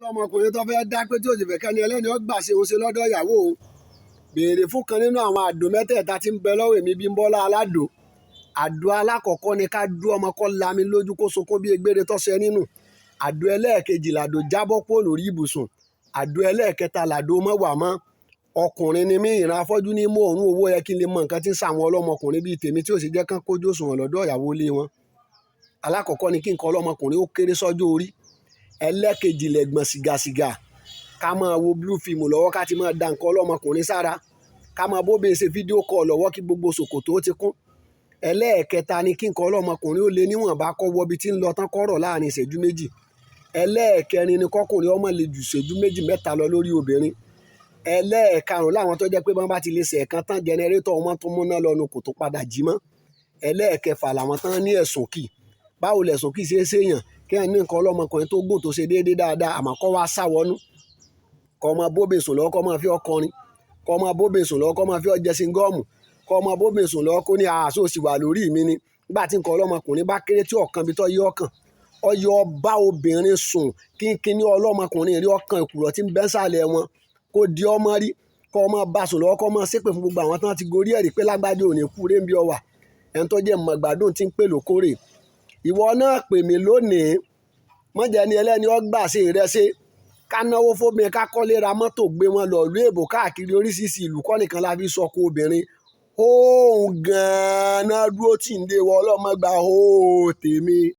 Ọmọkùnrin tó fẹ́ dá pé tí òsì fẹ́ kẹ́ni ẹlẹ́ni ó gbà ṣe òun ṣe lọ́dọ̀ ìyàwó òun, béèrè fún kan nínú àwọn àdó mẹ́tẹ̀ẹ̀ta tí ń bẹ lọ́wọ́ èmi Bímbọ́lá Aládò. Àdó alákọ̀ọ́kọ́ ni ká dú ọmọ kọ́ lami lójú kó sunkún bí egbére tọ́sẹ nínú. Àdó ẹlẹ́ẹ̀kejì làdó jábọ́ kúrò lórí ibùsùn. Àdó ẹlẹ́ẹ̀kẹta làdó mọ́wàá mọ́. Ọkùnrin ni mí, ìran afọ́jú ní mú òórùn owó yẹ kí n lè mọ nǹkan tí ń ṣàwọn ọlọ́mọkùnrin bíi tèmi tí ò sì jẹ́ kán kójú òṣùwọ̀n lọ́dọ̀ ìyàwó ilé wọn. Alákọ̀ọ́kọ́ ni kí nǹkan ọlọ́mọkùnrin ó kéré sọ́jọ́ orí. Ẹlẹ́ẹ̀kejì lẹ̀gbọ̀n sìgàsìgà. Ká máa wo blue film lọ́wọ́, ká ti máa da nǹkan ọlọ́mọkùnrin sára. Ká máa bóbìnrin ṣe fídíò call lọ́wọ́ kí gbogbo ṣòkòtò ó ti kún. Ẹlẹ́ẹ̀kẹta ni kí nǹkan ọlọ́mọkùnrin ó lé níwọ̀nba kó wọ ibi tí ń lọ tán kọ́rọ̀ láàrin ìṣẹ́jú méjì. Ẹlẹ́ẹ̀kẹrin ni kọ́kùnrin ó má lè ju ìṣẹ́jú méjì mẹ́ta lọ lórí obìnrin. Ẹlẹ́ẹ̀karùn-ún làwọn tó jẹ́ pé bọ́n bá ti lè ṣe ẹ̀kan tán, jẹnẹrétọ̀ wọn tún múná lọ nu kò tó padà jí mọ́. Ẹlẹ́ẹ̀kẹfà làwọn tán ní ẹ̀sùn kì. Báwo lẹ̀sùn kì ṣe é ṣèyàn? Kí ẹ̀ ní nǹkan ọlọ́mọkùnrin tó gùn tó ṣe déédéé dáadáa àmọ́ kó wá sá wọnú. Kó máa bóbìnrin sùn lọ́wọ́ kó máa fi ọ́ kọrin. Kó máa bóbìnrin sùn lọ́wọ́ kó máa fi ọ́ jẹ ṣingọ́ọ̀mù. Kó máa bóbìnrin sùn lọ́wọ́ kó ní àṣọ òsì wà lórí mi ni. Nígbà tí nǹkan ọlọ́mọkùnrin bá kéré tí ọ̀kan bí tó yọ ọkàn. Ó yọ bá obìnrin sùn kínkínní ọlọ́mọkùnrin rí ọkàn ìkùrọ̀ tí ń bẹ́ sàlẹ̀ wọn kó di ọmọ rí, kó máa bá sùn lọ́wọ́ kó máa ṣépè fún gbogbo àwọn tán ti gorí ẹ̀rí pé lágbájá ò ní kú ré ń bí ọ wà. Ẹni tó jẹ́ mọ̀gbádùn tí ń pè lókòrè. Ìwọ náà pè mí lónìí. Má jẹ́ ẹni ẹlẹ́ni ó gbà ṣe rẹ ṣe. Ká náwó fóbìnrin, ká kọ́lé ra mọ́tò gbé wọn lọ ìlú èbó káàkiri oríṣiríṣi ìlú kọ́ nìkan la fi sọkọ obìnrin. Hóun gan-an dúró tì ń lé wọ ọlọ́mọ gba hóò tèmi.